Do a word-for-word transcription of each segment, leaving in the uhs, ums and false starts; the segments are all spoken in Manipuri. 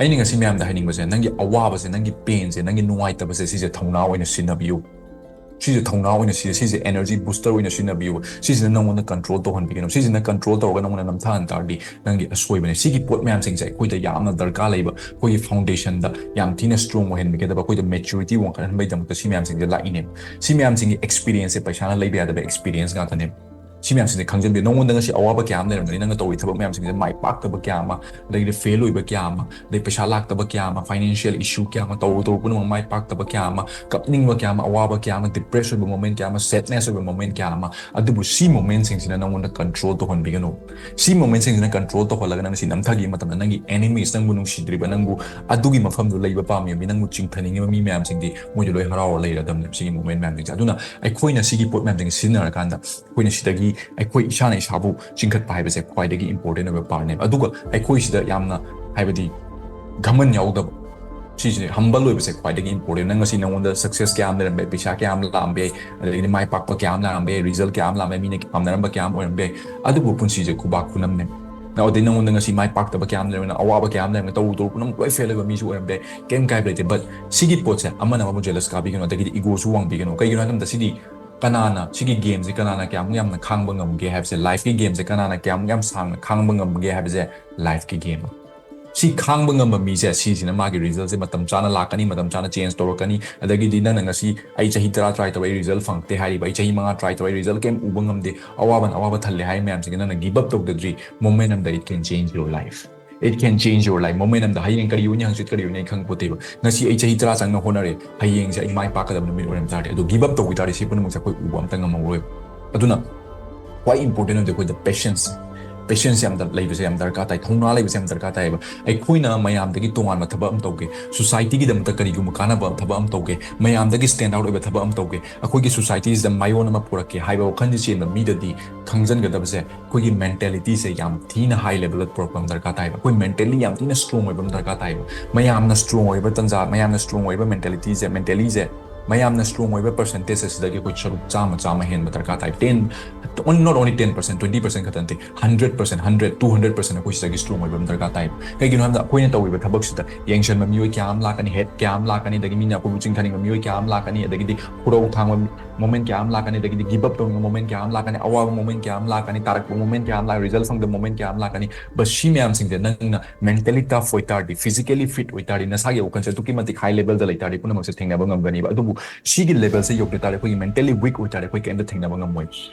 ꯑꯩꯅ ꯉꯁꯤ ꯃꯌꯥꯝꯗ ꯍꯥꯏꯅꯤꯡꯕꯁꯦ, ꯅꯪꯒꯤ ꯑꯋꯥꯕꯁꯦ, ꯅꯪꯒꯤ ꯄꯦꯟꯁꯦ, ꯅꯪꯒꯤ ꯅꯨꯡꯉꯥꯏꯇꯕꯁꯦ, ꯁꯤꯁꯦ ꯊꯧꯅꯥ ꯑꯣꯏꯅ ꯁꯤꯖꯤꯟꯅꯕꯤꯌꯨ꯫ ꯁꯤꯁꯦ ꯊꯧꯅꯥ ꯑꯣꯏꯅ ꯁꯤꯖꯤꯟꯅ, ꯁꯤꯁꯦ energy booster ꯑꯣꯏꯅ ꯁꯤꯖꯤꯟꯅꯕꯤꯌꯨ꯫ ꯁꯤꯁꯤꯅ ꯅꯪꯉꯣꯟꯗ control ꯇꯧꯍꯟꯕꯤꯒꯅꯨ꯫ ꯁꯤꯁꯤꯅ control ꯇꯧꯔꯒ ꯅꯪꯉꯣꯟꯗ ꯅꯝꯊꯍꯟ ꯇꯥꯔꯗꯤ, ꯅꯪꯒꯤ ꯑꯁꯣꯏꯕꯅꯦ꯫ ꯁꯤꯒꯤ ꯄꯣꯠ ꯃꯌꯥꯝꯁꯤꯡꯁꯦ ꯑꯩꯈꯣꯏꯗ ꯌꯥꯝꯅ ꯗꯔꯀꯥꯔ ꯂꯩꯕ, ꯑꯩꯈꯣꯏꯒꯤ foundationꯗ ꯌꯥꯝ ꯊꯤꯅ strong ꯑꯣꯏꯍꯟꯕꯤꯒꯗꯕ, ꯑꯩꯈꯣꯏꯗ maturity ꯋꯥꯡꯈꯠꯍꯟꯕꯒꯤꯗꯃꯛꯇ ꯁꯤ ꯃꯌꯥꯝꯁꯤꯡꯁꯦ ꯂꯥꯛꯏꯅꯦ꯫ ꯁꯤ ꯃꯌꯥꯝꯁꯤꯡꯒꯤ experienceꯁꯦ ꯄꯩꯁꯥꯅ ꯂꯩꯕ ꯌꯥꯗꯕ experience ꯉꯥꯛꯇꯅꯦ꯫ ꯁꯤ ꯃꯌꯥꯝꯁꯤꯡꯁꯦ ꯈꯪꯖꯟꯕꯤꯌꯨ꯫ ꯅꯉꯣꯟꯗ ꯉꯁꯤ ꯑꯋꯥꯕ ꯀꯌꯥ ꯑꯃ ꯂꯩꯔꯝꯒꯅꯤ, ꯅꯪꯅ ꯇꯧꯔꯤ ꯊꯕꯛ ꯃꯌꯥꯝꯁꯤꯡꯁꯦ ꯃꯥꯏ ꯄꯥꯛꯇꯕ ꯀꯌꯥ ꯑꯃ, ꯑꯗꯒꯤꯗꯤ fail ꯑꯣꯏꯕ ꯀꯌꯥ ꯑꯃ, ꯑꯗꯩ ꯄꯩꯁꯥ ꯂꯥꯛꯇꯕ ꯀꯌꯥ ꯑꯃ, financial issue ꯀꯌꯥ ꯑꯃ, ꯇꯧꯔꯨ ꯇꯧꯔꯨ ꯄꯨꯝꯅꯃꯛ ꯃꯥꯏ ꯄꯥꯛꯇꯕ ꯀꯌꯥ ꯑꯃ, ꯀꯞꯅꯤꯡꯕ ꯀꯌꯥ ꯑꯃ, ꯑꯋꯥꯕ ꯀꯌꯥ ꯑꯃ, depress ꯑꯣꯏꯕ moment ꯀꯌꯥ ꯑꯃ, sadness ꯑꯣꯏꯕ moment ꯀꯌꯥ ꯑꯃ꯫ ꯑꯗꯨꯕꯨ ꯁꯤ momentꯁꯤꯡꯁꯤꯅ ꯅꯉꯣꯟꯗ control ꯇꯧꯍꯟꯕꯤꯒꯅꯨ꯫ ꯁꯤ momentꯁꯤꯡꯁꯤꯅ control ꯇꯧꯍꯜꯂꯒ ꯅꯪ ꯁꯤ ꯅꯝꯊꯈꯤꯕ ꯃꯇꯝꯗ, ꯅꯪꯒꯤ enemies, ꯅꯪꯕꯨ ꯅꯨꯡꯁꯤꯗ꯭ꯔꯤꯕ, ꯅꯪꯕꯨ ꯑꯗꯨꯒꯤ ꯃꯐꯝꯗꯨ ꯂꯩꯕ ꯄꯥꯝꯃꯤꯕ ꯃꯤ, ꯅꯪꯕꯨ ꯆꯤꯡꯊꯅꯤꯡꯉꯤꯕ ꯃꯤ ꯃꯌꯥꯝꯁꯤꯡꯗꯤ ꯃꯣꯏꯗꯤ ꯂꯣꯏ ꯍꯔꯥꯎꯔ ꯂꯩꯔꯗꯝꯅꯦꯕ ꯁꯤꯒꯤ moment ꯃꯌꯥꯝꯁꯤꯡꯁꯦ꯫ ꯑꯗꯨꯅ ꯑꯩꯈꯣꯏꯅ ꯁꯤꯒꯤ ꯄꯣꯠ ꯃꯌꯥꯝꯁꯤꯡꯁꯦ ꯁꯤꯖꯤꯟꯅꯔꯀꯥꯟꯗ, ꯑꯩꯈꯣꯏꯅ ꯁꯤꯗꯒꯤ ꯑꯩꯈꯣꯏ ꯏꯁꯥꯅ ꯏꯁꯥꯕꯨ ꯆꯤꯡꯈꯠꯄ ꯍꯥꯏꯕꯁꯦ ꯈ꯭ꯋꯥꯏꯗꯒꯤ important ꯑꯣꯏꯕ partꯅꯦꯕ꯫ ꯑꯗꯨꯒ ꯑꯩꯈꯣꯏ ꯁꯤꯗ ꯌꯥꯝꯅ, ꯍꯥꯏꯕꯗꯤ, ꯘꯃꯟ ꯌꯥꯎꯗꯕ, ꯁꯤꯁꯤꯅꯦ humble ꯑꯣꯏꯕꯁꯦ ꯈ꯭ꯋꯥꯏꯗꯒꯤ important꯫ ꯅꯪ ꯉꯁꯤ ꯅꯉꯣꯟꯗ success ꯀꯌꯥ ꯑꯃ ꯂꯩꯔꯝꯕ ꯌꯥꯏ, ꯄꯩꯁꯥ ꯀꯌꯥ ꯑꯃ ꯂꯥꯛꯑꯝꯕ ꯌꯥꯏ, ꯑꯗꯒꯤꯗꯤ ꯃꯥꯏ ꯄꯥꯛꯄ ꯀꯌꯥ ꯑꯃ ꯂꯥꯛꯑꯝꯕ ꯌꯥꯏ, result ꯀꯌꯥ ꯑꯃ ꯂꯥꯛꯑꯝꯕ ꯌꯥꯏ, ꯃꯤꯅ ꯄꯥꯝꯅꯔꯝꯕ ꯀꯌꯥ ꯑꯃ ꯑꯣꯏꯔꯝꯕ ꯌꯥꯏ꯫ ꯑꯗꯨꯕꯨ ꯄꯨꯟꯁꯤꯁꯦ ꯈꯨꯕꯥꯛ ꯈꯨꯅꯝꯅꯦ꯫ ꯑꯗꯩ ꯅꯉꯣꯟꯗ ꯉꯁꯤ ꯃꯥꯏ ꯄꯥꯛꯇꯕ ꯀꯌꯥ ꯑꯃ ꯂꯩꯔꯝꯃꯦ, ꯑꯋꯥꯕ ꯀꯌꯥ ꯑꯃ ꯂꯩꯔꯝꯃꯦ, ꯇꯧꯔꯨ ꯇꯧꯔꯨ ꯄꯨꯝꯅꯃꯛ ꯂꯣꯏ fail ꯑꯣꯏꯕ ꯃꯤꯁꯨ ꯑꯣꯏꯔꯝꯕ ꯌꯥꯏ, ꯀꯩꯝ ꯀꯥꯏꯕ ꯂꯩꯇꯦ꯫ But ꯁꯤꯒꯤ ꯄꯣꯠꯁꯦ ꯑꯃꯅ ꯑꯃꯕꯨ jealous ꯀꯥꯕꯤꯒꯅꯨ, ꯑꯗꯒꯤꯗꯤ egoꯁꯨ ꯋꯥꯡꯕꯤꯒꯅꯨ꯫ ꯀꯩꯒꯤꯅꯣ ꯍꯥꯏꯕ ꯃꯇꯝꯗ ꯁꯤꯗꯤ ꯀꯅꯥꯅ, ꯁꯤꯒꯤ gameꯁꯦ ꯀꯅꯥꯅ ꯀꯌꯥꯃꯨꯛ ꯌꯥꯝꯅ ꯈꯥꯡꯕ ꯉꯝꯒꯦ ꯍꯥꯏꯕꯁꯦ, lifeꯀꯤ gameꯁꯦ ꯀꯅꯥꯅ ꯀꯌꯥꯃꯨꯛ ꯌꯥꯝ ꯁꯥꯡꯅ ꯈꯥꯡꯕ ꯉꯝꯒꯦ ꯍꯥꯏꯕꯁꯦ lifeꯀꯤ game꯫ ꯁꯤ ꯈꯥꯡꯕ ꯉꯝꯕ ꯃꯤꯁꯦ, ꯁꯤꯁꯤꯅ ꯃꯥꯒꯤ resultꯁꯦ ꯃꯇꯝ ꯆꯥꯅ ꯂꯥꯛꯀꯅꯤ, ꯃꯇꯝ ꯆꯥꯅ change ꯇꯧꯔꯛꯀꯅꯤ꯫ ꯑꯗꯒꯤꯗꯤ ꯅꯪꯅ ꯉꯁꯤ, "ꯑꯩ ꯆꯍꯤ ꯇꯔꯥ try ꯇꯧꯔꯦ, ꯑꯩ result ꯐꯪꯉꯛꯇꯦ" ꯍꯥꯏꯔꯤꯕ, "ꯑꯩ ꯆꯍꯤ ꯃꯉꯥ try ꯇꯧꯔꯦ, result ꯀꯩꯝ ꯎꯕ ꯉꯝꯗꯦ, ꯑꯋꯥꯕꯅ ꯑꯋꯥꯕ ꯊꯜꯂꯦ" ꯍꯥꯏ ꯃꯌꯥꯝꯁꯤꯡꯁꯦ ꯅꯪꯅ give up ꯇꯧꯗꯗ꯭ꯔꯤ, moment ꯑꯃꯗ it can change your life꯫ It can change your life꯫ Moment ꯑꯃꯗ, ꯍꯌꯦꯡ ꯀꯔꯤ ꯑꯣꯏꯅꯤ, ꯍꯪꯆꯤꯠ ꯀꯔꯤ ꯑꯣꯏꯅꯤ, ꯑꯩ ꯈꯪꯕ ꯄꯣꯠꯇꯦꯕ꯫ ꯉꯁꯤ ꯑꯩ ꯆꯍꯤ ꯇꯔꯥ ꯆꯪꯅ ꯍꯣꯠꯅꯔꯦ, ꯍꯌꯦꯡꯁꯦ ꯑꯩ ꯃꯥꯏ ꯄꯥꯛꯀꯗꯕ ꯅꯨꯃꯤꯠ ꯑꯣꯏꯔꯝ ꯇꯥꯔꯗꯤ, ꯑꯗꯣ give up ꯇꯧꯈꯤ ꯇꯥꯔꯗꯤ, ꯁꯤ ꯄꯨꯝꯅꯃꯛꯁꯦ ꯑꯩꯈꯣꯏ ꯎꯕ ꯑꯝꯇ ꯉꯝꯍꯧꯔꯣꯏꯕ꯫ ꯑꯗꯨꯅ ꯈ꯭ꯋꯥꯏ important ꯑꯣꯏꯕꯗꯤ ꯑꯩꯈꯣꯏꯗ patience, patience ꯌꯥꯝꯅ ꯂꯩꯕꯁꯦ ꯌꯥꯝ ꯗꯔꯀꯥꯔ ꯇꯥꯏ, ꯊꯧꯅꯥ ꯂꯩꯕꯁꯦ ꯌꯥꯝ ꯗꯔꯀꯥꯔ ꯇꯥꯏꯌꯦꯕ꯫ ꯑꯩꯈꯣꯏꯅ ꯃꯌꯥꯝꯗꯒꯤ ꯇꯣꯉꯥꯟꯕ ꯊꯕꯛ ꯑꯃ ꯇꯧꯒꯦ, societyꯒꯤꯗꯃꯛꯇ ꯀꯔꯤꯒꯨꯝꯕ ꯀꯥꯟꯅꯕ ꯊꯕꯛ ꯑꯃ ꯇꯧꯒꯦ, ꯃꯌꯥꯝꯗꯒꯤ stand out ꯑꯣꯏꯕ ꯊꯕꯛ ꯑꯃ ꯇꯧꯒꯦ, ꯑꯩꯈꯣꯏꯒꯤ societyꯁꯤꯗ ꯃꯥꯏꯑꯣꯟ ꯑꯃ ꯄꯨꯔꯛꯀꯦ ꯍꯥꯏꯕ ꯋꯥꯈꯜꯁꯤ ꯆꯦꯟꯕ ꯃꯤꯗꯗꯤ ꯈꯪꯖꯟꯒꯗꯕꯁꯦ, ꯑꯩꯈꯣꯏꯒꯤ mentalityꯁꯦ ꯌꯥꯝ ꯊꯤꯅ high levelꯗ ꯄꯨꯔꯛꯄ ꯑꯃ ꯗꯔꯀꯥꯔ ꯇꯥꯏꯕ꯫ ꯑꯩꯈꯣꯏ mentally ꯌꯥꯝ ꯊꯤꯅ strong ꯑꯣꯏꯕ ꯑꯃ ꯗꯔꯀꯥꯔ ꯇꯥꯏꯕ꯫ ꯃꯌꯥꯝꯅ strong ꯑꯣꯏꯕ ꯇꯟꯖꯥ, ꯃꯌꯥꯝꯅ strong ꯑꯣꯏꯕ mentalityꯁꯦ, mentallyꯁꯦ ꯃꯌꯥꯝꯅ ꯁ꯭ꯇ꯭ꯔꯣꯡ ꯑꯣꯏꯕ ꯄꯔꯁꯦꯟꯇꯦꯖ ꯑꯁꯤꯗꯒꯤ ꯑꯩꯈꯣꯏ ꯁꯔꯨꯛ ꯆꯥꯝꯃ ꯆꯥꯝꯃ ꯍꯦꯟꯕ ꯗꯔꯀꯥꯔ ꯇꯥꯏ꯫ Ten, not only ten percent, twenty percent ꯈꯛꯇ ꯅꯠꯇꯦ, hundred percent, hundred, two hundred percent ꯑꯩꯈꯣꯏ ꯁꯤꯗꯒꯤ ꯁ꯭ꯇ꯭ꯔꯣꯡ ꯑꯣꯏꯕ ꯑꯃ ꯗꯔꯀꯥꯔ ꯇꯥꯏ꯫ ꯀꯩꯒꯤꯅꯣ ꯍꯥꯏꯕꯗ ꯑꯩꯈꯣꯏꯅ ꯇꯧꯔꯤꯕ ꯊꯕꯛꯁꯤꯗ ꯌꯦꯡꯁꯟꯕ ꯃꯤꯑꯣꯏ ꯀꯌꯥ ꯑꯃ ꯂꯥꯛꯀꯅꯤ, ꯍꯦꯠ ꯀꯌꯥ ꯑꯃ ꯂꯥꯛꯀꯅꯤ, ꯑꯗꯒꯤ ꯃꯤꯅ ꯑꯩꯈꯣꯏꯕꯨ ꯆꯤꯡꯊꯅꯤꯡꯕ ꯃꯤꯑꯣꯏ ꯀꯌꯥ ꯑꯃ ꯂꯥꯛꯀꯅꯤ, ꯑꯗꯒꯤꯗꯤ ꯈꯨꯔꯧ ꯊꯥꯡꯕ ꯃꯣꯃꯦꯟ ꯀꯌꯥ ꯑꯃ ꯂꯥꯛꯀꯅꯤ, ꯑꯗꯒꯤꯗꯤ ꯒꯤꯞ ꯑꯞ ꯇꯧꯅꯤꯡꯕ ꯃꯣꯃꯦꯟ ꯀꯌꯥ ꯑꯃ ꯂꯥꯛꯀꯅꯤ, ꯑꯋꯥꯕ ꯃꯣꯃꯦꯟ ꯀꯌꯥ ꯑꯃ ꯂꯥꯛꯀꯅꯤ, ꯇꯥꯔꯛꯄ ꯃꯣꯃꯦꯟ ꯀꯌꯥ ꯑꯃ ꯂꯥꯛꯀꯅꯤ, ꯔꯤꯖꯜ ꯐꯪꯗꯕ ꯃꯣꯃꯦꯟ ꯀꯌꯥ ꯑꯃ ꯂꯥꯛꯀꯅꯤ꯫ ꯕꯠ ꯁꯤ ꯃꯌꯥꯝꯁꯤꯡꯁꯦ ꯅꯪꯅ ꯃꯦꯟꯇꯦꯂꯤ ꯇꯐ ꯑꯣꯏꯇꯥꯔꯗꯤ, ꯐꯤꯖꯤꯀꯦꯂꯤ ꯐꯤꯠ ꯑꯣꯏꯇꯥꯔꯗꯤ, ꯅꯁꯥꯒꯤ ꯋꯥꯈꯜꯁꯦ ꯑꯗꯨꯛꯀꯤ ꯃꯇꯤꯛ ꯍꯥꯏ ꯂꯦꯚꯦꯜꯗ ꯂꯩꯇꯥꯔꯗꯤ ꯄꯨꯝꯅꯃꯛꯁꯦ ꯊꯦꯡꯅꯕ ꯉꯝꯒꯅꯤꯕ꯫ ꯑꯗꯨꯕꯨ ꯁꯤꯒꯤ ꯂꯦꯚꯦꯜꯁꯦ ꯌꯧꯗ ꯇꯥꯔꯗꯤ, ꯑꯩꯈꯣꯏꯒꯤ ꯃꯦꯟꯇꯦꯂꯤ ꯋꯤꯛ ꯑꯣꯏꯇꯥꯔꯗꯤ, ꯑꯩꯈꯣꯏ ꯀꯩꯝꯇ ꯊꯦꯡꯅꯕ ꯉꯝꯃꯣꯏ,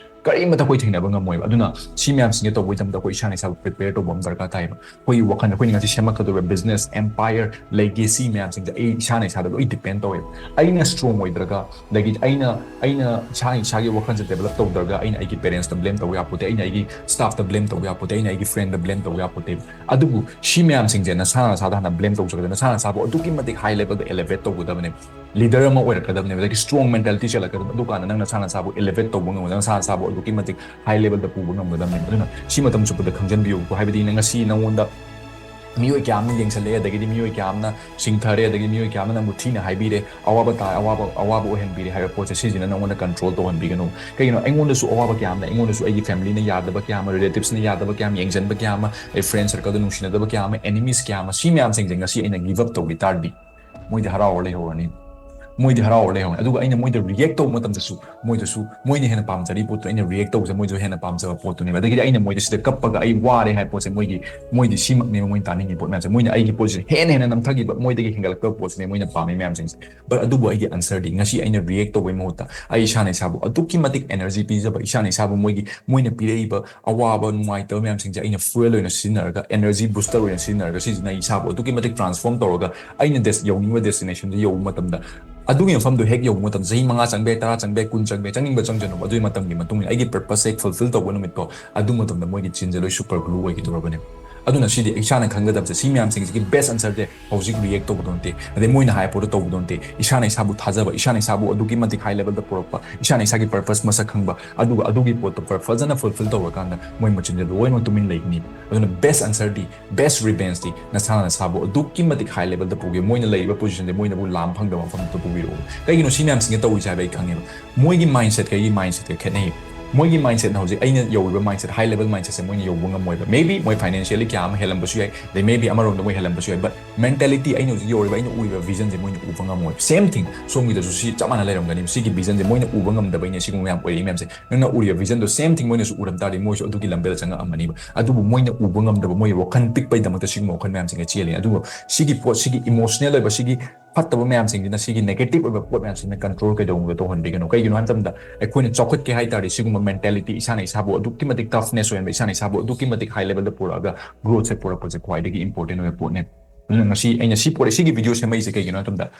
ꯀꯔꯤꯃꯇ ꯑꯩꯈꯣꯏ ꯊꯦꯡꯅꯕ ꯉꯝꯃꯣꯏꯕ꯫ ꯑꯗꯨꯅ ꯁꯤ ꯃꯌꯥꯝꯁꯤꯡꯁꯦ ꯇꯧꯕ ꯃꯇꯝꯗ ꯑꯩꯈꯣꯏ ꯏꯁꯥꯅ ꯏꯁꯥꯕꯨ ꯄ꯭ꯔꯤꯄꯦꯌꯔ ꯇꯧꯕ ꯑꯃ ꯗꯔꯀꯥꯔ ꯇꯥꯏꯌꯦꯕ꯫ ꯑꯩꯈꯣꯏꯒꯤ ꯋꯥꯈꯜ, ꯑꯩꯈꯣꯏꯅ ꯉꯁꯤ ꯁꯦꯝꯃꯛꯀꯗꯧꯔꯤꯕ ꯕꯤꯖꯤꯅꯦꯁ, ꯑꯦꯝꯄꯥꯌꯔ, ꯂꯦꯒꯦꯁꯤ ꯃꯌꯥꯝꯁꯤꯡꯁꯦ ꯑꯩ ꯏꯁꯥꯅ ꯏꯁꯥꯗ ꯂꯣꯏ ꯗꯤꯄꯦꯟ ꯇꯧꯋꯦꯕ꯫ ꯑꯩꯅ ꯁ꯭ꯇ꯭ꯔꯣꯡ ꯑꯣꯏꯗ꯭ꯔꯒ, ꯑꯗꯒꯤ ꯑꯩꯅ, ꯑꯩꯅ ꯏꯁꯥ, ꯏꯁꯥꯒꯤ ꯋꯥꯈꯜꯁꯦ ꯗꯦꯕꯂꯞ ꯇꯧꯗ꯭ꯔꯒ ꯑꯩꯅ ꯑꯩꯒꯤ ꯄꯦꯔꯦꯟꯁꯇ ꯕ꯭ꯂꯦꯝ ꯇꯧꯕ ꯌꯥꯄꯣꯠꯇꯦ, ꯑꯩꯅ ꯑꯩꯒꯤ ꯁ꯭ꯇꯥꯐꯇ ꯕ꯭ꯂꯦꯝ ꯇꯧꯕ ꯌꯥꯄꯣꯠꯇꯦ, ꯑꯩꯅ ꯑꯩꯒꯤ ꯐ꯭ꯔꯦꯟꯗ ꯕ꯭ꯂꯦꯝ ꯇꯧꯕ ꯌꯥꯄꯣꯠꯇꯦ꯫ ꯑꯗꯨꯕꯨ ꯁꯤ ꯃꯌꯥꯝꯁꯤꯡꯁꯦ ꯅꯁꯥꯅ ꯅꯁꯥꯗ ꯍꯥꯟꯅ ꯕ꯭ꯂꯦꯝ ꯇꯧꯖꯔꯒ ꯅꯁꯥꯅ ꯅꯁꯥꯕꯨ ꯑꯗꯨꯛꯀꯤ ꯃꯇꯤꯛ ꯍꯥꯏ ꯂꯦꯚꯦꯜꯗ ꯑꯦꯂꯦꯚꯦꯠ ꯇꯧꯒꯗꯕꯅꯦ꯫ ꯂꯤꯗꯔ ꯑꯃ ꯑꯣꯏꯔꯛꯀꯗꯕꯅꯦꯕ, ꯑꯗꯒꯤ ꯁ꯭ꯇ꯭ꯔꯣꯡ ꯃꯦꯟꯇꯦꯂꯤꯇꯤ ꯆꯦꯜꯂꯛꯀꯗꯕꯅꯦ꯫ ꯑꯗꯨꯀꯥꯟꯗ ꯅꯪ ꯅꯁꯥ ꯅꯁꯥꯕꯨ ꯑꯦꯂꯦꯚꯦꯠ ꯇꯧꯕ ꯉꯝꯒꯗꯕ, ꯅꯁꯥ ꯅꯁꯥꯕꯨ ꯑꯗꯨꯛꯀꯤ ꯃꯇꯤꯛ ꯍꯥꯏ ꯂꯦꯚꯦꯜꯗ ꯄꯨꯕ ꯉꯝꯒꯗꯕꯅꯦꯕ꯫ ꯑꯗꯨꯅ ꯁꯤ ꯃꯇꯝ ꯆꯨꯞꯄꯗ ꯈꯪꯖꯟꯕꯤꯌꯨꯀꯣ, ꯍꯥꯏꯕꯗꯤ ꯅꯪ ꯉꯁꯤ ꯅꯪꯉꯣꯟꯗ ꯃꯤꯑꯣꯏ ꯀꯌꯥ ꯑꯃꯅ ꯌꯦꯡꯁꯜꯂꯛꯑꯦ, ꯑꯗꯒꯤꯗꯤ ꯃꯤꯑꯣꯏ ꯀꯌꯥ ꯑꯃꯅ ꯁꯤꯡꯊꯔꯦ, ꯑꯗꯒꯤꯗꯤ ꯃꯤꯑꯣꯏ ꯀꯌꯥ ꯑꯃꯅ ꯅꯪꯕꯨ ꯊꯤꯅ ꯍꯥꯏꯕꯤꯔꯦ, ꯑꯋꯥꯕ ꯇꯥ-, ꯑꯋꯥꯕ, ꯑꯋꯥꯕ ꯑꯣꯏꯍꯟꯕꯤꯔꯦ ꯍꯥꯏꯕ ꯄꯣꯠꯁꯦ ꯁꯤꯁꯤꯅ ꯅꯪꯉꯣꯟꯗ ꯀꯟꯇ꯭ꯔꯣꯜ ꯇꯧꯍꯟꯕꯤꯒꯅꯨ꯫ ꯀꯩꯒꯤꯅꯣ? ꯑꯩꯉꯣꯟꯗꯁꯨ ꯑꯋꯥꯕ ꯀꯌꯥ ꯑꯃ ꯂꯩ, ꯑꯩꯉꯣꯟꯗꯁꯨ ꯑꯩꯒꯤ ꯐꯦꯃꯤꯂꯤꯅ ꯌꯥꯗꯕ ꯀꯌꯥ ꯑꯃ, ꯔꯤꯂꯦꯇꯤꯚꯁꯅ ꯌꯥꯗꯕ ꯀꯌꯥ ꯑꯃ, ꯌꯦꯡꯁꯤꯟꯕ ꯀꯌꯥ ꯑꯃ, ꯑꯩ ꯐ꯭ꯔꯦꯟ ꯁꯔꯀꯜꯗ ꯅꯨꯡꯁꯤꯅꯗꯕ ꯀꯌꯥ ꯑꯃ, ꯑꯦꯅꯤꯃꯤꯁ ꯀꯌꯥ ꯑꯃ, ꯁꯤ ꯃꯌꯥꯝꯁꯤꯡꯁꯦ ꯉꯁꯤ ꯑꯩꯅ ꯒꯤꯞ ꯑꯞ ꯇꯧꯈꯤ ꯇꯥꯔꯗꯤ ꯃꯣꯏꯗꯤ ꯍꯔꯥꯎꯔ ꯂꯩꯍꯧꯔꯅꯤ꯫ ꯃꯣꯏꯗꯤ ꯍꯔꯥꯎꯔ ꯂꯩꯍꯧꯔꯅꯤ꯫ ꯑꯗꯨꯒ ꯑꯩꯅ ꯃꯣꯏꯗ ꯔꯤꯌꯦꯛ ꯇꯧꯕ ꯃꯇꯝꯗꯁꯨ ꯃꯣꯏꯗꯁꯨ, ꯃꯣꯏꯅ ꯍꯦꯟꯅ ꯄꯥꯝꯖꯔꯤ ꯄꯣꯠꯇꯣ ꯑꯩꯅ ꯔꯤꯌꯦꯛ ꯇꯧꯕꯁꯦ ꯃꯣꯏꯁꯨ ꯍꯦꯟꯅ ꯄꯥꯝꯖꯕ ꯄꯣꯠꯇꯨꯅꯦꯕ꯫ ꯑꯗꯒꯤꯗꯤ ꯑꯩꯅ ꯃꯣꯏꯗ ꯁꯤꯗ ꯀꯞꯄꯒ ꯑꯩ ꯋꯥꯔꯦ ꯍꯥꯏꯕ ꯄꯣꯠꯁꯦ ꯃꯣꯏꯒꯤ, ꯃꯣꯏꯗꯤ ꯁꯤꯃꯛꯅꯦꯕ ꯃꯣꯏꯅ ꯇꯥꯅꯤꯡꯉꯤ ꯄꯣꯠ ꯃꯌꯥꯝꯁꯦ꯫ ꯃꯣꯏꯅ ꯑꯩꯒꯤ ꯄꯣꯠꯁꯤꯗ ꯍꯦꯟꯅ ꯍꯦꯟꯅ ꯅꯝꯊꯈꯤꯕ, ꯃꯣꯏꯗꯒꯤ ꯍꯦꯟꯒꯠꯂꯛꯇꯕ ꯄꯣꯠꯁꯤꯅꯦ ꯃꯣꯏꯅ ꯄꯥꯝꯃꯤ ꯃꯌꯥꯝꯁꯤꯡꯁꯦ꯫ But ꯑꯗꯨꯕꯨ ꯑꯩꯒꯤ ꯑꯟꯁꯔꯗꯤ ꯉꯁꯤ ꯑꯩꯅ ꯔꯤꯌꯦꯛ ꯇꯧꯕꯩ ꯃꯍꯨꯠꯇ ꯑꯩ ꯏꯁꯥꯅ ꯏꯁꯥꯕꯨ ꯑꯗꯨꯛꯀꯤ ꯃꯇꯤꯛ ꯑꯦꯅꯔꯖꯤ ꯄꯤꯖꯕ, ꯏꯁꯥꯅ ꯏꯁꯥꯕꯨ ꯃꯣꯏꯒꯤ, ꯃꯣꯏꯅ ꯄꯤꯔꯛꯏꯕ ꯑꯋꯥꯕ ꯅꯨꯡꯉꯥꯏꯇꯕ ꯃꯌꯥꯝꯁꯤꯡꯁꯦ ꯑꯩꯅ ꯐ꯭ꯌꯨꯑꯦꯜ ꯑꯣꯏꯅ ꯁꯤꯖꯤꯟꯅꯔꯒ, ꯑꯦꯅꯔꯖꯤ ꯕꯨꯁꯇꯔ ꯑꯣꯏꯅ ꯁꯤꯖꯤꯟꯅꯔꯒ, ꯁꯤꯁꯤꯅ ꯑꯩ ꯏꯁꯥꯕꯨ ꯑꯗꯨꯛꯀꯤ ꯃꯇꯤꯛ ꯇ꯭ꯔꯥꯟꯁꯐꯣꯔꯝ ꯇꯧꯔꯒ ꯑꯩꯅ ꯗꯦꯁ-, ꯌꯧꯅꯤꯡꯕ ꯗꯦꯁꯇꯤꯅꯦꯁꯟꯗꯨ ꯌꯧꯕ ꯃꯇꯝꯗ ꯑꯗꯨꯒꯤ ꯃꯐꯝꯗꯨ ꯍꯦꯛ ꯌꯧꯕ ꯃꯇꯝꯗ ꯆꯍꯤ ꯃꯉꯥ ꯆꯪꯕ ꯌꯥꯏ, ꯇꯔꯥ ꯆꯪꯕ ꯌꯥꯏ, ꯀꯨꯟ ꯆꯪꯕ ꯌꯥꯏ, ꯆꯪꯅꯤꯡꯕ ꯆꯪꯖꯅꯨꯕ, ꯑꯗꯨꯒꯤ ꯃꯇꯝꯒꯤ ꯃꯇꯨꯡ ꯏꯟꯅ ꯑꯩꯒꯤ ꯄꯔꯄꯁ ꯍꯦꯛ ꯐꯨꯜꯐꯤꯜ ꯇꯧꯕ ꯅꯨꯃꯤꯠꯇꯣ, ꯑꯗꯨ ꯃꯇꯝꯗ ꯃꯣꯏꯒꯤ ꯆꯤꯟꯁꯦ ꯂꯣꯏ ꯁꯨꯄꯔ ꯒ꯭ꯂꯨ ꯑꯣꯏꯒꯗꯧꯔꯕꯅꯦ꯫ ꯑꯗꯨꯅ ꯁꯤꯗꯤ ꯏꯁꯥꯅ ꯈꯪꯒꯗꯕꯁꯦ, ꯁꯤ ꯃꯌꯥꯝꯁꯤꯡꯁꯤꯒꯤ best answer ꯁꯦ ꯍꯧꯖꯤꯛ react ꯇꯧꯕꯗꯣ ꯅꯠꯇꯦ, ꯑꯗꯩ ꯃꯣꯏꯅ ꯍꯥꯏ ꯄꯣꯠꯇꯣ ꯇꯧꯕꯗꯣ ꯅꯠꯇꯦ, ꯏꯁꯥꯅ ꯏꯁꯥꯕꯨ ꯊꯥꯖꯕ, ꯏꯁꯥꯅ ꯏꯁꯥꯕꯨ ꯑꯗꯨꯛꯀꯤ ꯃꯇꯤꯛ high level ꯗ ꯄꯨꯔꯛꯄ, ꯏꯁꯥꯅ ꯏꯁꯥꯒꯤ purpose ꯃꯁꯛ ꯈꯪꯕ, ꯑꯗꯨꯒ ꯑꯗꯨꯒꯤ ꯄꯣꯠꯇꯣ ꯐꯖꯅ fulfill ꯇꯧꯔꯀꯥꯟꯗ ꯃꯣꯏ ꯃꯆꯤꯟꯁꯦ ꯂꯣꯏꯅꯃꯛ ꯇꯨꯃꯤꯟ ꯂꯩꯒꯅꯤ꯫ ꯑꯗꯨꯅ best answer ꯗꯤ, best revenge ꯗꯤ ꯅꯁꯥꯅ ꯅꯁꯥꯕꯨ ꯑꯗꯨꯛꯀꯤ ꯃꯇꯤꯛ high level ꯗ ꯄꯨꯒꯦ, ꯃꯣꯏꯅ ꯂꯩꯔꯤꯕ position ꯁꯦ ꯃꯣꯏꯅꯕꯨ ꯂꯥꯝ ꯐꯪꯗꯕ ꯃꯐꯝꯗ ꯄꯨꯕꯤꯔꯛꯑꯣ꯫ ꯀꯩꯒꯤꯅꯣ ꯁꯤ ꯃꯌꯥꯝꯁꯤꯡꯁꯦ ꯇꯧꯔꯤꯁꯦ ꯍꯥꯏꯕ ꯑꯩ ꯈꯪꯉꯦꯕ꯫ ꯃꯣꯏꯒꯤ mindset ꯀ ꯑꯩꯒꯤ mindset ꯀ ꯈꯦꯠꯅꯩ꯫ ꯃꯣꯏꯒꯤ mindset ꯅ ꯍꯧꯖꯤꯛ ꯑꯩꯅ ꯌꯧꯔꯤꯕ mindset, high level mindset ꯁꯦ ꯃꯣꯏꯅ ꯌꯧꯕ ꯉꯝꯃꯣꯏꯕ꯫ Maybe ꯃꯣꯏ financially ꯀꯌꯥ ꯑꯃ ꯍꯦꯜꯂꯝꯕꯁꯨ ꯌꯥꯏ, ꯑꯗꯩ maybe ꯑꯃꯔꯣꯝꯗ ꯃꯣꯏ ꯍꯦꯜꯂꯝꯕꯁꯨ ꯌꯥꯏ, but mentality, ꯑꯩꯅ ꯍꯧꯖꯤꯛ ꯌꯧꯔꯤꯕ, ꯑꯩꯅ ꯎꯔꯤꯕ vision ꯁꯦ ꯃꯣꯏꯅ ꯎꯕ ꯉꯝꯃꯣꯏꯕ꯫ Same thing ꯁꯣꯝꯒꯤꯗꯁꯨ ꯁꯤ ꯆꯞ ꯃꯥꯟꯅ ꯂꯩꯔꯝꯒꯅꯤ꯫ ꯁꯤꯒꯤ vision ꯁꯦ ꯃꯣꯏꯅ ꯎꯕ ꯉꯝꯗꯕꯩꯅꯦ ꯁꯤꯒꯨꯝꯕ ꯃꯌꯥꯝ ꯑꯣꯏꯔꯛꯏ ꯃꯌꯥꯝꯁꯦ꯫ ꯅꯪꯅ ꯎꯔꯤꯕ vision ꯗꯣ same thing ꯃꯣꯏꯅꯁꯨ ꯎꯔꯝ ꯇꯥꯔꯗꯤ ꯃꯣꯏꯁꯨ ꯑꯗꯨꯒꯤ ꯂꯝꯕꯦꯜ ꯆꯪꯉꯛꯑꯝꯃꯅꯤꯕ꯫ ꯑꯗꯨꯕꯨ ꯃꯣꯏꯅ ꯎꯕ ꯉꯝꯗꯕ, ꯃꯣꯏ ꯋꯥꯈꯜ ꯄꯤꯛꯄꯩꯗꯃꯛꯇ ꯁꯤꯒꯨꯝꯕ ꯋꯥꯈꯜ ꯃꯌꯥꯝꯁꯤꯡꯁꯦ ꯆꯦꯜꯂꯤ꯫ ꯑꯗꯨꯕꯨ ꯁꯤꯒꯤ ꯄꯣꯠ, ꯁꯤꯒꯤ emotional ꯑꯣꯏꯕ, ꯁꯤꯒꯤ ꯐꯠꯇꯕ ꯃꯌꯥꯝꯁꯤꯡꯁꯤꯅ, ꯁꯤꯒꯤ negative ꯑꯣꯏꯕ ꯄꯣꯠ ꯃꯌꯥꯝꯁꯤꯅ control ꯀꯩꯗꯧꯅꯨꯡꯗ ꯇꯧꯍꯟꯕꯤꯒꯅꯨ꯫ ꯀꯩꯒꯤꯅꯣ ꯍꯥꯏꯕ ꯃꯇꯝꯗ, ꯑꯩꯈꯣꯏꯅ ꯆꯥꯎꯈꯠꯀꯦ ꯍꯥꯏ ꯇꯥꯔꯗꯤ ꯁꯤꯒꯨꯝꯕ mentality, ꯏꯁꯥꯅ ꯏꯁꯥꯕꯨ ꯑꯗꯨꯛꯀꯤ ꯃꯇꯤꯛ toughness ꯑꯣꯏꯍꯟꯕ, ꯏꯁꯥꯅ ꯏꯁꯥꯕꯨ ꯑꯗꯨꯛꯀꯤ ꯃꯇꯤꯛ high level ꯗ ꯄꯨꯔꯛꯑꯒ growth ꯁꯦ ꯄꯨꯔꯛꯄꯁꯦ ꯈ꯭ꯋꯥꯏꯗꯒꯤ important ꯑꯣꯏꯕ ꯄꯣꯠꯅꯦ꯫ ꯑꯗꯨꯅ ꯉꯁꯤ ꯑꯩꯅ ꯁꯤ ꯄꯣꯠ, ꯁꯤꯒꯤ video ꯁꯦꯝꯃꯛꯏꯁꯦ ꯀꯩꯒꯤꯅꯣ ꯍꯥꯏꯕ ꯃꯇꯝꯗ,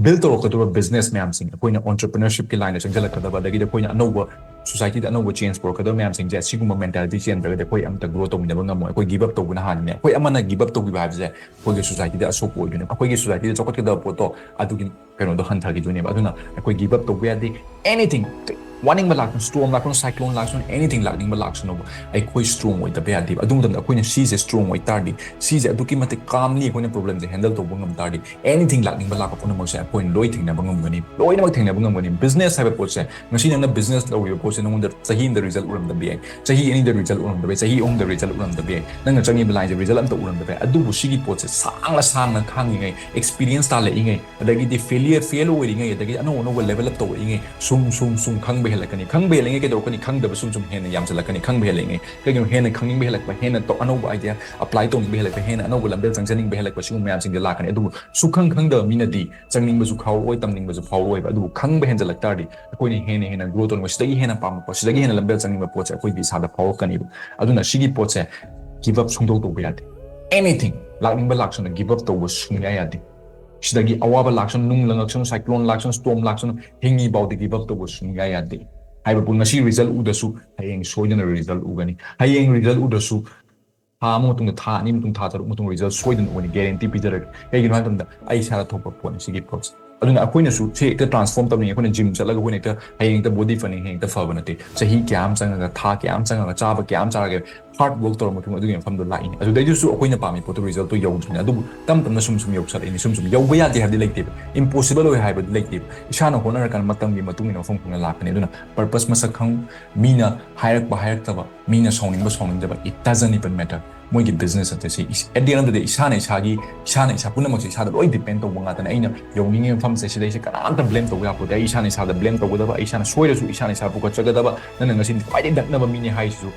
build ꯇꯧꯔꯛꯀꯗꯧꯕ business ꯃꯌꯥꯝꯁꯤꯡ, ꯑꯩꯈꯣꯏꯅ entrepreneurship ꯀꯤ line ꯗ ꯆꯪꯁꯤꯜꯂꯛꯀꯗꯕ, ꯑꯗꯒꯤꯗꯤ ꯑꯩꯈꯣꯏꯅ ꯑꯅꯧꯕ society ꯗ ꯑꯅꯧꯕ change ꯄꯨꯔꯛꯀꯗꯕ ꯃꯌꯥꯝꯁꯤꯡꯁꯦ, ꯁꯤꯒꯨꯝꯕ mentality ꯆꯦꯟꯗ꯭ꯔꯒꯗꯤ ꯑꯩꯈꯣꯏ ꯑꯝꯇ grow ꯇꯧꯃꯤꯟꯅꯕ ꯉꯝꯃꯣꯏ꯫ ꯑꯩꯈꯣꯏ give up ꯇꯧꯕꯅ ꯍꯥꯟꯅꯅꯦ꯫ ꯑꯩꯈꯣꯏ ꯑꯃꯅ give up ꯇꯧꯈꯤꯕ ꯍꯥꯏꯕꯁꯦ ꯑꯩꯈꯣꯏꯒꯤ society ꯗ ꯑꯁꯣꯛꯄ ꯑꯣꯏꯗꯣꯏꯅꯦ꯫ ꯑꯩꯈꯣꯏꯒꯤ society ꯗ ꯆꯥꯎꯈꯠꯀꯗꯕ ꯄꯣꯠꯇꯣ ꯑꯗꯨꯒꯤ ꯀꯩꯅꯣꯗꯣ ꯍꯟꯊꯈꯤꯗꯣꯏꯅꯦꯕ꯫ ꯑꯗꯨꯅ ꯑꯩꯈꯣꯏ give up ꯇꯧꯕ ꯌꯥꯗꯦ꯫ Anything, ꯋꯥꯅꯤꯡꯕ ꯂꯥꯛꯁꯅꯨ, storm ꯂꯥꯛꯁꯅꯨ, cyclone ꯂꯥꯛꯁꯅꯨ, anything ꯂꯥꯛꯅꯤꯡꯕ ꯂꯥꯛꯁꯅꯨꯕ, ꯑꯩꯈꯣꯏ strong ꯑꯣꯏꯗꯕ ꯌꯥꯗꯦꯕ꯫ ꯑꯗꯨ ꯃꯇꯝꯗ ꯑꯩꯈꯣꯏꯅ ꯁꯤꯁꯦ strong ꯑꯣꯏ ꯇꯥꯔꯗꯤ, ꯁꯤꯁꯦ ꯑꯗꯨꯛꯀꯤ ꯃꯇꯤꯛ calmly ꯑꯩꯈꯣꯏꯅ problem ꯁꯦ handle ꯇꯧꯕ ꯉꯝ ꯇꯥꯔꯗꯤ, anything ꯂꯥꯛꯅꯤꯡꯕ ꯂꯥꯛꯄ ꯄꯨꯝꯅꯃꯛꯁꯦ ꯑꯩꯈꯣꯏꯅ ꯂꯣꯏ ꯊꯦꯡꯅꯕ ꯉꯝꯒꯅꯤ, ꯂꯣꯏꯅꯃꯛ ꯊꯦꯡꯅꯕ ꯉꯝꯒꯅꯤ꯫ Business ꯍꯥꯏꯕ ꯄꯣꯠꯁꯦ, ꯉꯁꯤ ꯅꯪꯅ business ꯇꯧꯔꯤꯕ ꯄꯣꯠꯁꯦ ꯅꯉꯣꯟꯗ ꯆꯍꯤ ꯑꯃꯗ result ꯎꯔꯝꯗꯕ ꯌꯥꯏ, ꯆꯍꯤ ꯑꯅꯤꯗ result ꯎꯔꯝꯗꯕ ꯌꯥꯏ, ꯆꯍꯤ ꯑꯍꯨꯝꯗ result ꯎꯔꯝꯗꯕ ꯌꯥꯏ, ꯅꯪꯅ ꯆꯪꯉꯤꯕ line ꯁꯦ result ꯑꯝꯇ ꯎꯔꯝꯗꯕ ꯌꯥꯏ꯫ ꯑꯗꯨꯕꯨ ꯁꯤꯒꯤ ꯄꯣꯠꯁꯦ ꯁꯥꯡꯅ ꯁꯥꯡꯅ ꯈꯥꯡꯉꯤꯉꯩ, experience ꯇꯥꯜꯂꯛꯏꯉꯩ, ꯑꯗꯒꯤꯗꯤ failure, fail ꯑꯣꯏꯔꯤꯉꯩ, ꯑꯗꯒꯤ ꯑꯅꯧ ꯑꯅꯧꯕ level up ꯇꯧꯔꯛꯏꯉꯩ, ꯁꯨꯝ ꯁꯨꯝ ꯁꯨꯝ ꯈꯪꯕ ꯍꯦꯜꯂꯛꯀꯅꯤ꯫ ꯈꯪꯕ ꯍꯦꯜꯂꯤꯉꯩ ꯀꯩꯗꯧꯔꯛꯀꯅꯤ? ꯈꯪꯗꯕ ꯁꯨꯝ ꯁꯨꯝ ꯍꯦꯟꯅ ꯌꯥꯝꯁꯤꯜꯂꯛꯀꯅꯤ꯫ ꯈꯪꯕ ꯍꯦꯜꯂꯛꯏꯉꯩ ꯀꯩꯒꯤꯅꯣ? ꯍꯦꯟꯅ ꯈꯪꯅꯤꯡꯕ ꯍꯦꯜꯂꯛꯄ, ꯍꯦꯟꯅ ꯇꯧ-, ꯑꯅꯧꯕ idea apply ꯇꯧꯅꯤꯡꯕ ꯍꯦꯜꯂꯛꯄ, ꯍꯦꯟꯅ ꯑꯅꯧꯕ ꯂꯝꯕꯦꯜ ꯆꯪꯖꯅꯤꯡꯕ ꯍꯦꯜꯂꯛꯄ, ꯁꯤꯒꯨꯝꯕ ꯃꯌꯥꯝꯁꯤꯡꯁꯦ ꯂꯥꯛꯀꯅꯤ꯫ ꯑꯗꯨꯕꯨ ꯁꯨꯈꯪ ꯈꯪꯗꯕ ꯃꯤꯅꯗꯤ ꯆꯪꯅꯤꯡꯕꯁꯨ ꯐꯥꯎꯔꯛꯑꯣꯏ, ꯇꯝꯅꯤꯡꯕꯁꯨ ꯐꯥꯎꯔꯛꯑꯣꯏꯕ꯫ ꯑꯗꯨꯕꯨ ꯈꯪꯕ ꯍꯦꯟꯖꯜꯂꯛ ꯇꯥꯔꯗꯤ ꯑꯩꯈꯣꯏꯅ ꯍꯦꯟꯅ ꯍꯦꯟꯅ grow ꯇꯧꯅꯤꯡꯕ, ꯁꯤꯗꯒꯤ ꯍꯦꯟꯅ ꯄꯥꯝꯃꯛꯄ, ꯁꯤꯗꯒꯤ ꯍꯦꯟꯅ ꯂꯝꯕꯦꯜ ꯆꯪꯅꯤꯡꯕ ꯄꯣꯠꯁꯦ ꯑꯩꯈꯣꯏꯒꯤ ꯏꯁꯥꯗ ꯐꯥꯎꯔꯛꯀꯅꯤꯕ꯫ ꯑꯗꯨꯅ ꯁꯤꯒꯤ ꯄꯣꯠꯁꯦ give up ꯁꯨꯡꯇꯧ ꯇꯧꯕ ꯌꯥꯗꯦ꯫ Anything ꯂꯥꯛꯅꯤꯡꯕ ꯂꯥꯛꯁꯅꯨ, give up ꯇꯧꯕ ꯁꯨꯡꯌꯥ ꯌꯥꯗꯦ꯫ ꯁꯤꯗꯒꯤ ꯑꯋꯥꯕ ꯂꯥꯛꯁꯅꯨ, ꯅꯨꯡ ꯂꯪꯉꯛꯁꯅꯨ, cyclone ꯂꯥꯛꯁꯅꯨ, storm ꯂꯥꯛꯁꯅꯨ, ꯍꯤꯡꯉꯤꯐꯥꯎꯗꯤ give up ꯇꯧꯕ ꯁꯨꯡꯌꯥ ꯌꯥꯗꯦ꯫ ꯍꯥꯏꯕꯕꯨ ꯉꯁꯤ result ꯎꯗ꯭ꯔꯁꯨ ꯍꯌꯦꯡ ꯁꯣꯏꯗꯅ result ꯎꯒꯅꯤ꯫ ꯍꯌꯦꯡ result ꯎꯗ꯭ꯔꯁꯨ ꯊꯥ ꯑꯃ ꯃꯇꯨꯡꯗ, ꯊꯥ ꯑꯅꯤ ꯃꯇꯨꯡ, ꯊꯥ ꯇꯔꯨꯛ ꯃꯇꯨꯡ result ꯁꯣꯏꯗꯅ ꯎꯒꯅꯤ, guarantee ꯄꯤꯖꯔꯒꯦ꯫ ꯀꯩꯒꯤꯅꯣ ꯍꯥꯏꯕ ꯃꯇꯝꯗ ꯑꯩ ꯏꯁꯥꯗ ꯊꯣꯛꯄ ꯄꯣꯠꯅꯤ ꯁꯤꯒꯤ ꯄꯣꯠꯁꯦ꯫ ꯑꯗꯨꯅ ꯑꯩꯈꯣꯏꯅꯁꯨ ꯁꯤ ꯍꯦꯛꯇ transform ꯇꯧꯅꯤꯡꯉꯦ, ꯑꯩꯈꯣꯏꯅ gym ꯆꯠꯂꯒ ꯑꯩꯈꯣꯏꯅ ꯍꯦꯛꯇ ꯍꯌꯦꯡ ꯍꯦꯛꯇ body ꯐꯅꯤ, ꯍꯌꯦꯡ ꯍꯦꯛꯇ ꯐꯕ ꯅꯠꯇꯦ꯫ ꯆꯍꯤ ꯀꯌꯥ ꯑꯃ ꯆꯪꯉꯒ, ꯊꯥ ꯀꯌꯥ ꯑꯃ ꯆꯪꯉꯒ, ꯆꯥꯕ ꯀꯌꯥ ꯑꯃ ꯆꯥꯔꯒ, hard work ꯇꯧꯔ ꯃꯇꯨꯡ ꯑꯗꯨꯒꯤ ꯃꯐꯝꯗꯣ ꯂꯥꯛꯏꯅꯤ꯫ ꯑꯗꯨꯗꯩꯗꯨꯁꯨ ꯑꯩꯈꯣꯏꯅ ꯄꯥꯝꯃꯤ ꯄꯣꯠꯇꯣ resultꯇꯣ ꯌꯧꯗ꯭ꯔꯤꯅꯤ꯫ ꯑꯗꯨꯕꯨ ꯇꯞ ꯇꯞꯅ ꯁꯨꯝ ꯁꯨꯝ ꯌꯧꯁꯜꯂꯛꯏꯅꯤ꯫ ꯁꯨꯝ ꯁꯨꯝ ꯌꯧꯕ ꯌꯥꯗꯦ ꯍꯥꯏꯕꯗꯤ ꯂꯩꯇꯦꯕ, impossible ꯑꯣꯏ ꯍꯥꯏꯕꯗꯤ ꯂꯩꯇꯦꯕ꯫ ꯏꯁꯥꯅ ꯍꯣꯠꯅꯔꯀꯥꯟꯗ ꯃꯇꯝꯒꯤ ꯃꯇꯨꯡ ꯏꯟꯅ ꯃꯐꯝ ꯈꯪꯅ ꯂꯥꯛꯀꯅꯤ꯫ ꯑꯗꯨꯅ purpose ꯃꯁꯛ ꯈꯪ, ꯃꯤꯅ ꯍꯥꯏꯔꯛꯄ ꯍꯥꯏꯔꯛꯇꯕ, ꯃꯤꯅ ꯁꯥꯎꯅꯤꯡꯕ ꯁꯥꯎꯅꯤꯡꯗꯕ, it doesn't even matter꯫ ꯃꯣꯏꯒꯤ business ꯑꯗꯨ ꯁꯤ is-, at the end of the day ꯏꯁꯥꯅ ꯏꯁꯥꯒꯤ, ꯏꯁꯥꯅ ꯏꯁꯥ ꯄꯨꯝꯅꯃꯛꯁꯦ ꯏꯁꯥꯗ ꯂꯣꯏ depend ꯇꯧꯕ ꯉꯥꯛꯇꯅꯦ꯫ ꯑꯩꯅ ꯌꯧꯅꯤꯡꯉꯤ ꯃꯐꯝꯁꯦ ꯁꯤꯗꯩꯁꯦ ꯀꯅꯥꯝꯇ blame ꯇꯧꯕ ꯌꯥꯄꯣꯠꯇꯦ꯫ ꯑꯩ ꯏꯁꯥꯅ ꯏꯁꯥꯗ blame ꯇꯧꯒꯗꯕ, ꯑꯩ ꯏꯁꯥꯅ ꯁꯣꯏꯔꯁꯨ ꯏꯁꯥꯅ ꯏꯁꯥ ꯄꯨꯈꯠꯆꯒꯗꯕ꯫ ꯅꯪꯅ ꯉꯁꯤ ꯈ꯭ꯋꯥꯏꯗꯒꯤ ꯅꯛꯅꯕ ꯃꯤꯅꯦ ꯍꯥꯏꯁꯤꯁꯨ,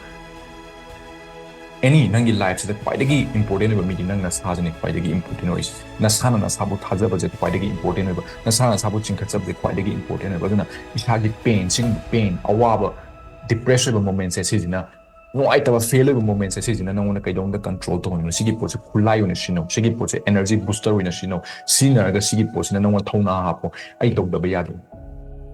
any ꯅꯪꯒꯤ lifeꯁꯤꯗ ꯈ꯭ꯋꯥꯏꯗꯒꯤ important ꯑꯣꯏꯕ ꯃꯤꯗꯤ ꯅꯪ ꯅꯁꯥꯁꯤꯅꯦ ꯈ꯭ꯋꯥꯏꯗꯒꯤ important ꯑꯣꯏꯁꯦ꯫ ꯅꯁꯥꯅ ꯅꯁꯥꯕꯨ ꯊꯥꯖꯕꯁꯦ ꯈ꯭ꯋꯥꯏꯗꯒꯤ important ꯑꯣꯏꯕ, ꯅꯁꯥꯅ ꯅꯁꯥꯕꯨ ꯆꯤꯡꯈꯠꯆꯕꯁꯦ ꯈ꯭ꯋꯥꯏꯗꯒꯤ important ꯑꯣꯏꯕ꯫ ꯑꯗꯨꯅ ꯏꯁꯥꯒꯤ pain, ꯁꯤꯒꯨꯝꯕ pain, ꯑꯋꯥꯕ, depress ꯑꯣꯏꯕ momentꯁꯦ ꯁꯤꯁꯤꯅ, ꯅꯨꯡꯉꯥꯏꯇꯕ fail ꯑꯣꯏꯕ momentꯁꯦ ꯁꯤꯁꯤꯅ ꯅꯉꯣꯟꯗ ꯀꯩꯗꯧꯅꯨꯡꯗ control ꯇꯧꯍꯟꯒꯅꯨ꯫ ꯁꯤꯒꯤ ꯄꯣꯠꯁꯦ ꯈꯨꯠꯂꯥꯏ ꯑꯣꯏꯅ ꯁꯤꯖꯤꯟꯅꯧ꯫ ꯁꯤꯒꯤ ꯄꯣꯠꯁꯦ energy booster ꯑꯣꯏꯅ ꯁꯤꯖꯤꯟꯅꯧ꯫ ꯁꯤꯖꯤꯟꯅꯔꯒ ꯁꯤꯒꯤ ꯄꯣꯠꯁꯤꯅ ꯅꯉꯣꯟꯗ ꯊꯧꯅꯥ ꯍꯥꯞꯄꯣ꯫ "ꯑꯩ ꯇꯧꯗꯕ ꯌꯥꯗꯦ,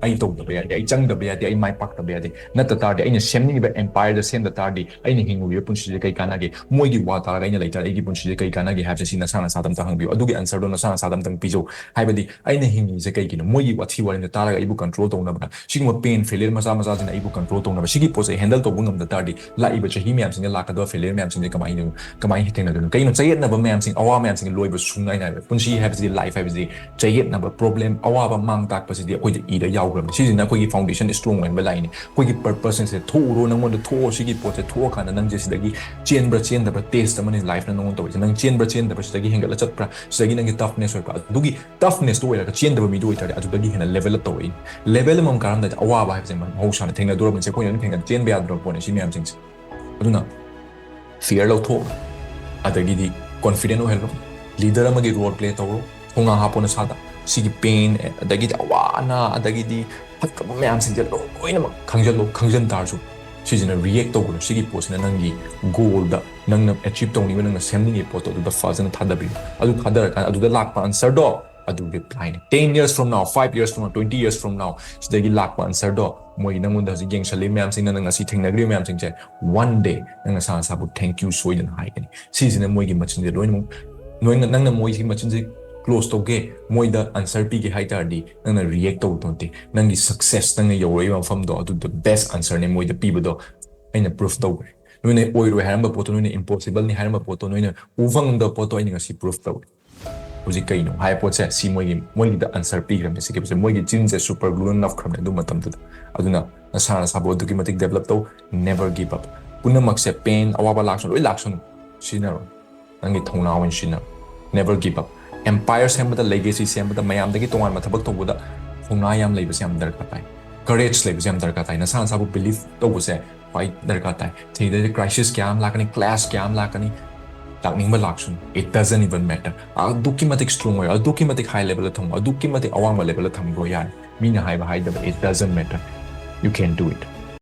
ꯑꯩ ꯇꯧꯗꯕ ꯌꯥꯗꯦ, ꯑꯩ ꯆꯪꯗꯕ ꯌꯥꯗꯦ, ꯑꯩ ꯃꯥꯏ ꯄꯥꯛꯇꯕ ꯌꯥꯗꯦ꯫ ꯅꯠꯇ ꯇꯥꯔꯗꯤ, ꯑꯩꯅ ꯁꯦꯝꯅꯤꯡꯉꯤꯕ empireꯗ ꯁꯦꯝꯗ ꯇꯥꯔꯗꯤ, ꯑꯩꯅ ꯍꯤꯡꯉꯨꯔꯤꯕ ꯄꯨꯟꯁꯤꯁꯦ ꯀꯩ ꯀꯥꯟꯅꯒꯦ? ꯃꯣꯏꯒꯤ ꯋꯥ ꯇꯥꯔꯒ ꯑꯩꯅ ꯂꯩ ꯇꯥꯔꯗꯤ, ꯑꯩꯒꯤ ꯄꯨꯟꯁꯤꯁꯦ ꯀꯩ ꯀꯥꯟꯅꯒꯦ?" ꯍꯥꯏꯕꯁꯦ ꯁꯤ ꯅꯁꯥ ꯅꯁꯥꯗ ꯑꯝꯇ ꯍꯪꯕꯤꯌꯨ꯫ ꯑꯗꯨꯒꯤ answerꯗꯣ ꯅꯁꯥ ꯅꯁꯥꯗ ꯑꯝꯇꯪ ꯄꯤꯖꯧ꯫ ꯍꯥꯏꯕꯗꯤ, ꯑꯩꯅ ꯍꯤꯡꯉꯤꯁꯦ ꯀꯩꯒꯤꯅꯣ? ꯃꯣꯏꯒꯤ ꯋꯥꯊꯤ ꯋꯥꯔꯦꯝꯗ ꯇꯥꯔꯒ ꯑꯩꯕꯨ control ꯇꯧꯅꯕ, ꯁꯤꯒꯨꯝꯕ pain, failure ꯃꯆꯥ ꯃꯆꯥꯁꯤꯅ ꯑꯩꯕꯨ control ꯇꯧꯅꯕ, ꯁꯤꯒꯤ ꯄꯣꯠꯁꯦ handle ꯇꯧꯕ ꯉꯝꯗ ꯇꯥꯔꯗꯤ, ꯂꯥꯛꯏꯕ ꯆꯍꯤ ꯃꯌꯥꯝꯁꯤꯡꯗ ꯂꯥꯛꯀꯗꯕ failure ꯃꯌꯥꯝꯁꯤꯡꯁꯦ ꯀꯃꯥꯏꯅ ꯀꯃꯥꯏꯅ ꯊꯦꯡꯅꯗꯣꯏꯅꯣ? ꯀꯩꯅꯣ? ꯆꯌꯦꯠꯅꯕ ꯃꯌꯥꯝꯁꯤꯡ, ꯑꯋꯥ ꯃꯌꯥꯝꯁꯤꯡ ꯂꯣꯏꯕ ꯁꯨꯡꯅꯥꯏ ꯅꯥꯏꯔꯣꯏ꯫ ꯄꯨꯟꯁꯤ ꯍꯥꯏꯕꯁꯤꯗꯤ, life ꯍꯥꯏꯕꯁꯤꯗꯤ ꯆꯌꯦꯠꯅꯕ, problem, ꯑꯋꯥꯕ, ꯃꯥꯡ ꯇꯥꯛꯄꯁꯤꯗꯤ ꯑꯩꯈꯣꯏꯗ ꯏꯗ ꯌꯥꯎꯈ꯭ꯔꯕꯅꯤ꯫ ꯁꯤꯁꯤꯅ ꯑꯩꯈꯣꯏꯒꯤ foundation strong ꯑꯣꯏꯍꯟꯕ ꯂꯥꯛꯏꯅꯤ꯫ ꯑꯩꯈꯣꯏꯒꯤ purposeꯁꯦ, "ꯊꯣꯛꯎꯔꯣ, ꯅꯪꯉꯣꯟꯗ ꯊꯣꯛꯑꯣ, ꯁꯤꯒꯤ ꯄꯣꯠꯁꯦ ꯊꯣꯛꯑꯀꯥꯟꯗ ꯅꯪꯁꯦ ꯁꯤꯗꯒꯤ ꯆꯦꯟꯕ꯭ꯔꯥ ꯆꯦꯟꯗꯕ꯭ꯔꯥ test ꯑꯃꯅꯤ lifeꯅ ꯅꯪꯉꯣꯟꯗ ꯇꯧꯔꯤꯁꯦ꯫ ꯅꯪ ꯆꯦꯟꯕ꯭ꯔꯥ ꯆꯦꯟꯗꯕ꯭ꯔꯥ, ꯁꯤꯗꯒꯤ ꯍꯦꯟꯒꯠꯂ ꯆꯠꯄ꯭ꯔꯥ, ꯁꯤꯗꯒꯤ ꯅꯪꯒꯤ toughness ꯑꯣꯏꯕ꯭ꯔꯥ?" ꯑꯗꯨꯒꯤ toughnesstꯣ ꯑꯣꯏꯔꯒ ꯆꯦꯟꯗꯕ ꯃꯤꯗꯣ ꯑꯣꯏꯇꯥꯔꯗꯤ, ꯑꯗꯨꯗꯒꯤ ꯍꯦꯟꯅ level up ꯇꯧꯔꯛꯏ꯫ Level ꯑꯃꯃꯝ ꯀꯥꯔꯝꯗꯥꯏꯗ ꯑꯋꯥꯕ ꯍꯥꯏꯕꯁꯦ ꯃꯍꯧꯁꯥꯅ ꯊꯦꯡꯅꯗꯣꯔꯕꯅꯤ꯫ ꯑꯩꯈꯣꯏꯅ ꯑꯗꯨꯝ ꯊꯦꯡꯅ ꯆꯦꯟꯕ ꯌꯥꯗ꯭ꯔꯕ ꯄꯣꯠꯅꯤ ꯁꯤ ꯃꯌꯥꯝꯁꯤꯡꯁꯦ꯫ ꯑꯗꯨꯅ fear ꯂꯧꯊꯣꯛꯑꯣ, ꯑꯗꯒꯤꯗꯤ confident ꯑꯣꯏꯍꯜꯂꯣ, leader ꯑꯃꯒꯤ role play ꯇꯧꯔꯣ, ꯊꯧꯅꯥ ꯍꯥꯞꯄꯣ ꯅꯁꯥꯗ꯫ ꯁꯤꯒꯤ pain, ꯑꯗꯒꯤꯗꯤ ꯑꯋꯥ ꯑꯅꯥ, ꯑꯗꯒꯤꯗꯤ ꯐꯠꯇꯕ ꯃꯌꯥꯝꯁꯤꯡꯁꯦ ꯂꯣꯏꯅꯃꯛ ꯈꯪꯖꯜꯂꯣ꯫ ꯈꯪꯖꯟ ꯇꯥꯔꯁꯨ ꯁꯤꯁꯤꯅ react ꯇꯧꯒꯅꯨ꯫ ꯁꯤꯒꯤ ꯄꯣꯠꯁꯤꯅ ꯅꯪꯒꯤ goalꯗ, ꯅꯪꯅ achieve ꯇꯧꯅꯤꯡꯕ, ꯅꯪꯅ ꯁꯦꯝꯅꯤꯡꯉꯤꯕ ꯄꯣꯠꯇꯣ ꯑꯗꯨꯗ ꯐꯖꯅ ꯊꯥꯗꯕꯤꯌꯨ꯫ ꯑꯗꯨ ꯊꯥꯗꯔꯀꯥꯟꯗ ꯑꯗꯨꯗ ꯂꯥꯛꯄ answerꯗꯣ, ꯑꯗꯨ replyꯅꯤ꯫ Ten years from now, five years from now, twenty years from now, ꯁꯤꯗꯒꯤ ꯂꯥꯛꯄ answerꯗꯣ ꯃꯣꯏꯒꯤ ꯅꯪꯉꯣꯟꯗ ꯍꯧꯖꯤꯛ ꯌꯦꯡꯁꯜꯂꯤꯕ ꯃꯌꯥꯝꯁꯤꯡꯅ, ꯅꯪ ꯉꯁꯤ ꯊꯦꯡꯅꯈ꯭ꯔꯤꯕ ꯃꯌꯥꯝꯁꯤꯡꯁꯦ, one day ꯅꯪ ꯅꯁꯥ ꯅꯁꯥꯕꯨ thank you ꯁꯣꯏꯗꯅ ꯍꯥꯏꯒꯅꯤ꯫ ꯁꯤꯁꯤꯅ ꯃꯣꯏꯒꯤ ꯃꯆꯤꯟꯁꯦ ꯂꯣꯏꯅꯃꯛ, ꯅꯣꯏꯅ, ꯅꯪꯅ ꯃꯣꯏꯒꯤ ꯃꯆꯤꯟꯁꯦ close ꯇꯧꯒꯦ, ꯃꯣꯏꯗ answer ꯄꯤꯒꯦ ꯍꯥꯏ ꯇꯥꯔꯗꯤ, ꯅꯪꯅ react ꯇꯧꯕ ꯅꯠꯇꯦ꯫ ꯅꯪꯒꯤ success, ꯅꯪꯅ ꯌꯧꯔꯛꯏꯕ ꯃꯐꯝꯗꯣ, ꯑꯗꯨꯗ best answer ꯅꯦ ꯃꯣꯏꯗ ꯄꯤꯕꯗꯣ꯫ ꯑꯩꯅ proof ꯇꯧꯈ꯭ꯔꯦ꯫ ꯅꯣꯏꯅ ꯑꯣꯏꯔꯣꯏ ꯍꯥꯏꯔꯝꯕ ꯄꯣꯠꯇꯣ, ꯅꯣꯏꯅ impossible ꯅꯤ ꯍꯥꯏꯔꯝꯕ ꯄꯣꯠꯇꯣ, ꯅꯣꯏꯅ ꯎ ꯐꯪꯗꯕ ꯄꯣꯠꯇꯣ ꯑꯩꯅ ꯉꯁꯤ proof ꯇꯧꯔꯦ꯫ ꯍꯧꯖꯤꯛ ꯀꯩꯅꯣ ꯍꯥꯏꯕ ꯄꯣꯠꯁꯦ, ꯁꯤ ꯃꯣꯏꯒꯤ, ꯃꯣꯏꯒꯤꯗ answer ꯄꯤꯈ꯭ꯔꯕꯅꯦ꯫ ꯁꯤ ꯀꯩꯅꯣꯁꯦ ꯃꯣꯏꯒꯤ ꯆꯤꯟꯁꯦ super glue ꯅ ꯅꯞꯈ꯭ꯔꯕꯅꯦ ꯑꯗꯨ ꯃꯇꯝꯗꯨꯗ꯫ ꯑꯗꯨꯅ ꯅꯁꯥ ꯅꯁꯥꯕꯨ ꯑꯗꯨꯛꯀꯤ ꯃꯇꯤꯛ develop ꯇꯧ꯫ Never give up꯫ ꯄꯨꯝꯅꯃꯛꯁꯦ, pain, ꯑꯋꯥꯕ ꯂꯥꯛꯁꯅꯨ, ꯂꯣꯏ ꯂꯥꯛꯁꯅꯨ, ꯁꯤꯖꯤꯟꯅꯔꯣ꯫ ꯅꯪꯒꯤ ꯊꯧꯅꯥ ꯑꯣꯏꯅ ꯁꯤꯖꯤꯟꯅꯔꯣ꯫ Never give up꯫ Empire ꯁꯦꯝꯕꯗ, legacy ꯁꯦꯝꯕꯗ, ꯃꯌꯥꯝꯗꯒꯤ ꯇꯣꯉꯥꯟꯕ ꯊꯕꯛ ꯇꯧꯕꯗ ꯊꯧꯅꯥ ꯌꯥꯝ ꯂꯩꯕꯁꯦ ꯌꯥꯝ ꯗꯔꯀꯥꯔ ꯇꯥꯏ꯫ Courage ꯂꯩꯕꯁꯦ ꯌꯥꯝ ꯗꯔꯀꯥꯔ ꯇꯥꯏ꯫ ꯅꯁꯥ ꯅꯁꯥꯕꯨ believe ꯇꯧꯕꯁꯦ ꯈ꯭ꯋꯥꯏ ꯗꯔꯀꯥꯔ ꯇꯥꯏ꯫ ꯁꯤꯗꯩꯗ crisis ꯀꯌꯥ ꯑꯃ ꯂꯥꯛꯀꯅꯤ, clash ꯀꯌꯥ ꯑꯃ ꯂꯥꯛꯀꯅꯤ, ꯂꯥꯛꯅꯤꯡꯕ ꯂꯥꯛꯁꯅꯨ, it doesn't even matter꯫ ꯑꯗꯨꯛꯀꯤ ꯃꯇꯤꯛ strong ꯑꯣꯏ, ꯑꯗꯨꯛꯀꯤ ꯃꯇꯤꯛ high level ꯗ ꯊꯝꯃꯣ, ꯑꯗꯨꯛꯀꯤ ꯃꯇꯤꯛ ꯑꯋꯥꯡꯕ level ꯗ ꯊꯝꯈ꯭ꯔꯣ, ꯌꯥꯔꯦ꯫ ꯃꯤꯅ ꯍꯥꯏꯕ ꯍꯥꯏꯗꯕ, it doesn't matter, you can do it꯫